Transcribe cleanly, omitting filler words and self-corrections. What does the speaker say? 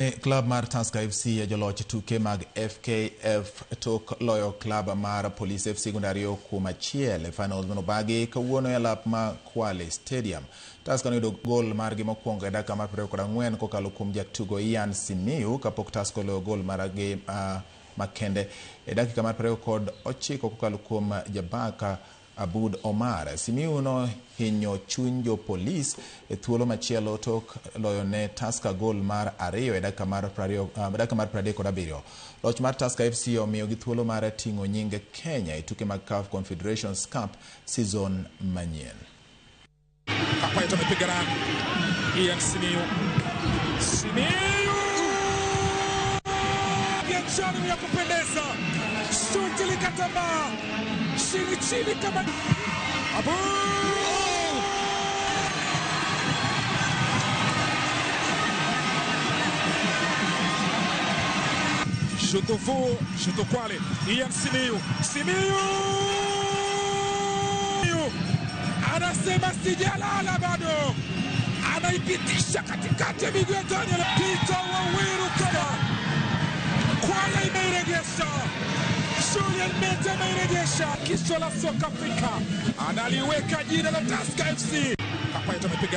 Klab mar Tusker FC e joloch tuke mag FKF tok loyo klab mar Police FC gonde 2-1 e finals manobagi kawuono e alap ma Kwale Stadium. Tusker noyudo gol margi mokwongo e dakika mar 24 kokalo kuom jatugo Ian Simiyu kapok Tusker oloyo gol margi makende e dakika mar 29 kokalo kuom jabaka Abud Omar. Simiyu nohinyo chuny jo Police e thuolo machielo tok loyo ne Tusker gol mar 2 e dakika mar 37. Loch mar Tusker FC omiyogi thuolo mar ting'o nying Kenya e tuke mag CAF Confederations Cup season manyien. Kapaito amepiga run. Ian Simiyu. Simiyu! Ya njano ya kupendeza. Shuti likatambaa. Chini chini kama Abu! Jutovu, Juto Kwale, Ian Simiyu, Simiyu! Anasema sijalala bado, anaipitisha katikati ya miguu ya Daniel Peter Waweru kama Kwale imeirejesha. Julian Mete ameirejesha kisho la soka Afrika, analiweka jina la Tusker FC. Kapaito amepiga